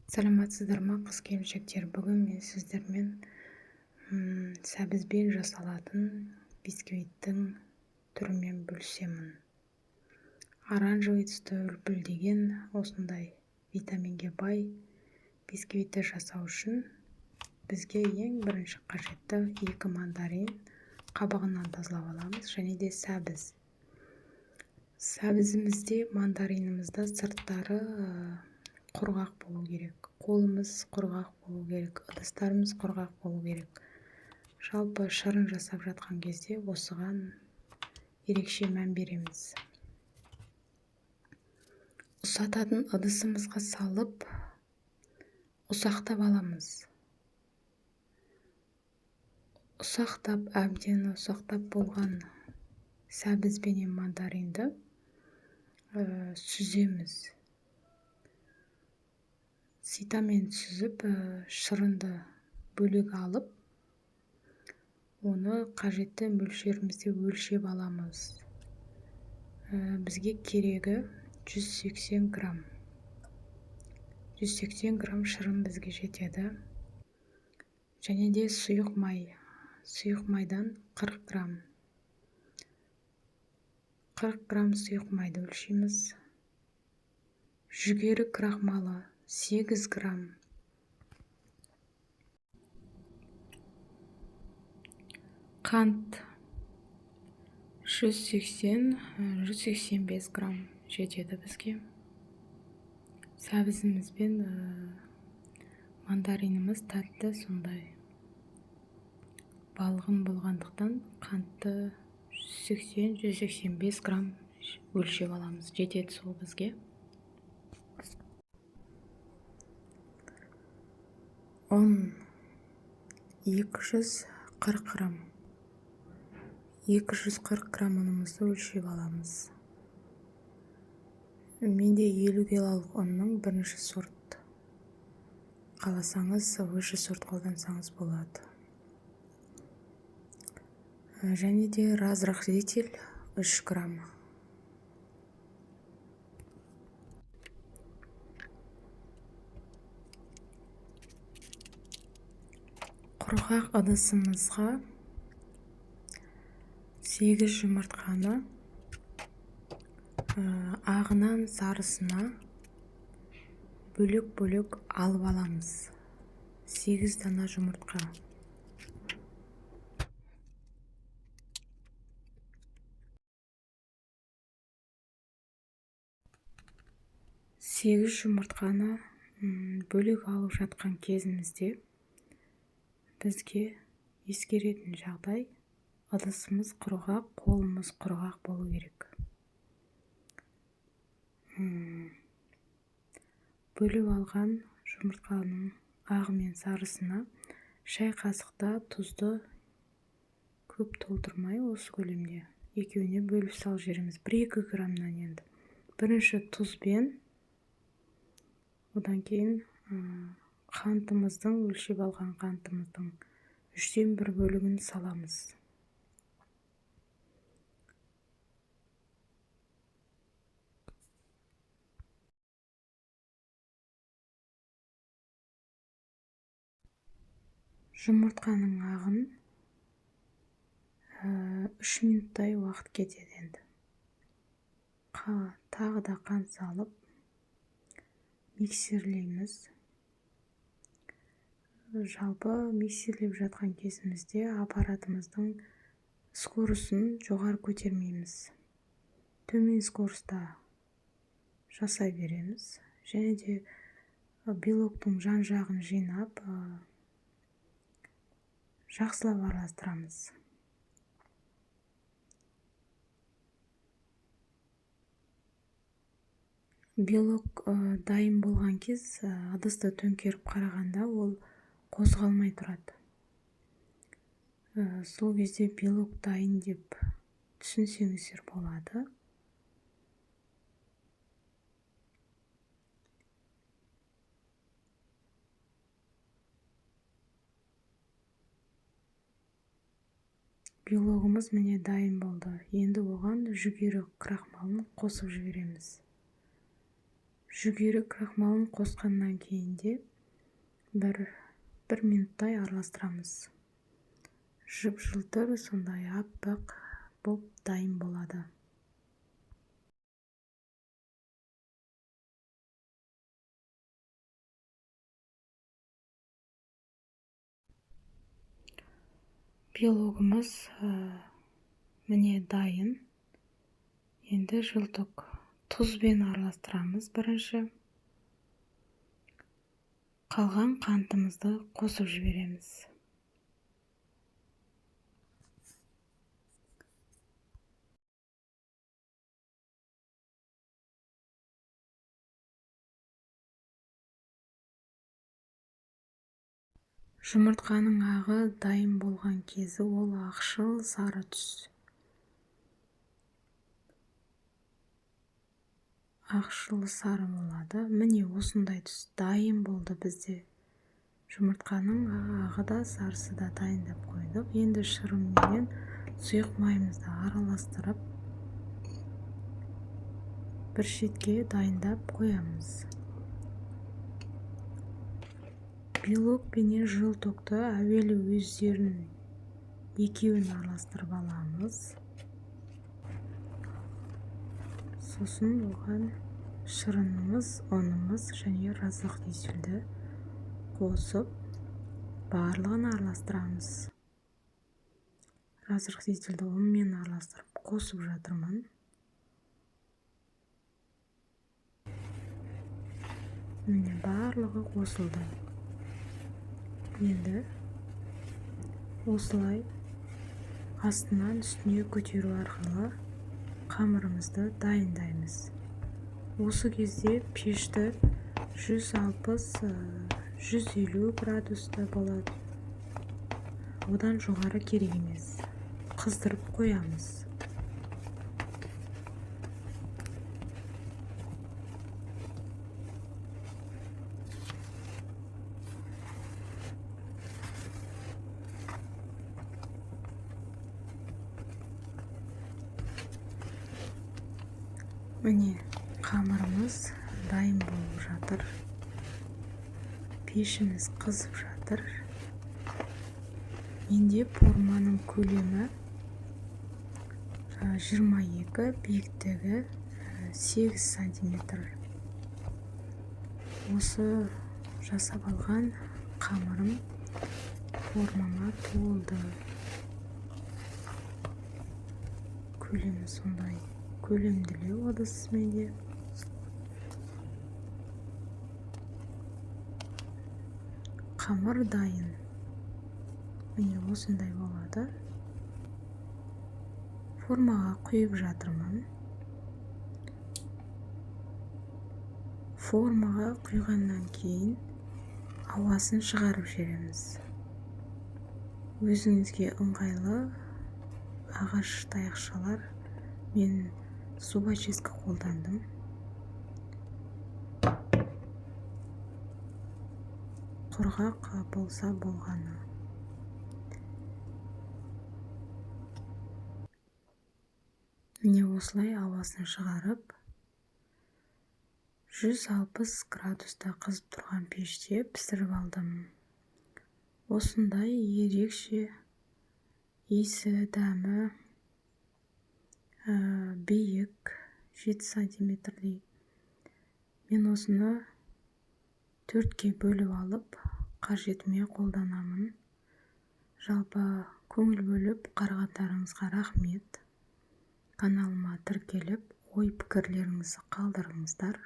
Саламатсыздар ма, қыз-келіншектер! Бүгін мен сіздермен сәбізбен жасалатын бисквиттің түрімен бөлісемін. Оранжевый түсті үлпілдеген осындай витаминге бай бисквитті жасау үшін бізге ең бірінші қажетті 2 мандарин, қабығынан тазалап аламыз, және де сәбіз. Сәбізімізде, мандаринімізде сырттары құрғақ болу керек, қолымыз құрғақ болу керек, ыдыстарымыз құрғақ болу керек. Жалпы шырын жасап жатқан кезде осыған ерекше мән береміз. Ұсататын ыдысымызға салып ұсақтап аламыз. Ұсақтап, әбден ұсақтап болған сәбіз бенен мандаринді сүземіз. Ситамен сүзіп, шырынды бөлек алып, оны қажетті мөлшерімізде өлшеп аламыз. Бізге керегі 180 грамм. 180 грамм шырын бізге жетеді. Және де сұйық май. Сұйық майдан 40 грамм. 40 грамм сұйық майды өлшейміз. Жүгері крахмалы 8 грамм. Қант 180-185 грамм жетеді бізге. Сәбізіміз бен мандариніміз тәтті, сондай балғын болғандықтан қантты 180-185 грамм өлшеп аламыз. Жетеді сол бізге. Ұн 240 грамм. 240 грамм ұнымызды өлшеп аламыз. Менде 50 килолық ұнның бірінші сорт. Қаласаңыз, высший сорт қолдансаңыз болады. Және де разрыхлитель 3 грамм. Құрғақ ыдысымызға 8 жұмыртқаны ағынан сарысына бөлек-бөлек алып аламыз. 8 дана жұмыртқа. 8 жұмыртқаны бөлек алып жатқан кезімізде бізге ескеретін жағдай: ыдысымыз құрғақ, қолымыз құрғақ болу керек. Бөліп алған жұмыртқаның ағы мен сарысына шай қасықта тұзды көп толтырмай, осы көлемде екеуіне бөліп салып жібереміз. 1-2 граммнан енді. Бірінші тұзбен, одан кейін қантымыздың, өлшеп алған қантымыздың 1/3 бөлігін саламыз. Жұмыртқаның ағын 3 минуттай уақыт кетеді енді. Тағы да қант салып миксерлейміз. Жалпы миксерлеп жатқан кезімізде аппаратымыздың скоросын жоғары көтермейміз. Төмен скоростта жасай береміз. Және де белоктың жан-жағын жинап, жақсылап араластырамыз. Белок дайын болған кез ыдысты төңкеріп қарағанда ол қозғалмай тұрады. Сол кезде белок дайын деп түсінсеңіздер болады. Белогымыз міне дайын болды. Енді оған жүгері крахмалын қосып жібереміз. Жүгері крахмалын қосқаннан кейін де бір минуттай араластырамыз. Жып-жылтыр сондай аппақ болып дайын болады. Белогымыз міне дайын. Енді желток тұзбен араластырамыз бірінші. Қалған қантымызды қосып жібереміз. Жұмыртқаның ағы дайын болған кезі ол ақшыл сары түс. Ақшыл сары болады. Міне осындай түс дайын болды бізде. Жұмыртқаның ағы да сарысы да дайындап қойдық. Енді шырынменен сұйық майымызды араластырып бір шетке дайындап қоямыз. Белок пенен желтокты әуелі өздерін екеуін араластырып аламыз. Сосын оған шырынымыз, ұнымыз және разрыхлительді қосып барлығын араластырамыз. Разрыхлительді ұнмен араластырып қосып жатырмын. Міне барлығы қосылды. Енді осылай астынан үстіне көтеру арқылы қамырымызды дайындаймыз. Осы кезде пешті 160-150 градуста болады. Одан жоғары керек емес. Қыздырып қоямыз. Міне қамырымыз дайын болып жатыр. Пешіміз қызып жатыр. Менде форманың көлемі 22, биіктігі 8 сантиметр. Осы жасап алған қамырым формама толды. Көлемі сондай көлемділеу ыдыс менде. Қамыр дайын. Міне осындай болады. Формаға құйып жатырмын. Формаға құйғаннан кейін ауасын шығарып жібереміз. Өзіңізге ыңғайлы ағаш таяқшалар, мен зубочистка қолдандым. Құрғақ болса болғаны. Міне осылай ауасын шығарып, 160 градуста қызып тұрған пеште пісіріп алдым. Осындай ерекше иісі, дәмі биік, 7 сантиметрдей. Мен осыны 4-ке бөліп алып, қажетіме қолданамын. Жалпы көңіл бөліп қарағандарыңызға рахмет. Каналыма тіркеліп, ой пікірлеріңізді қалдырыңыздар.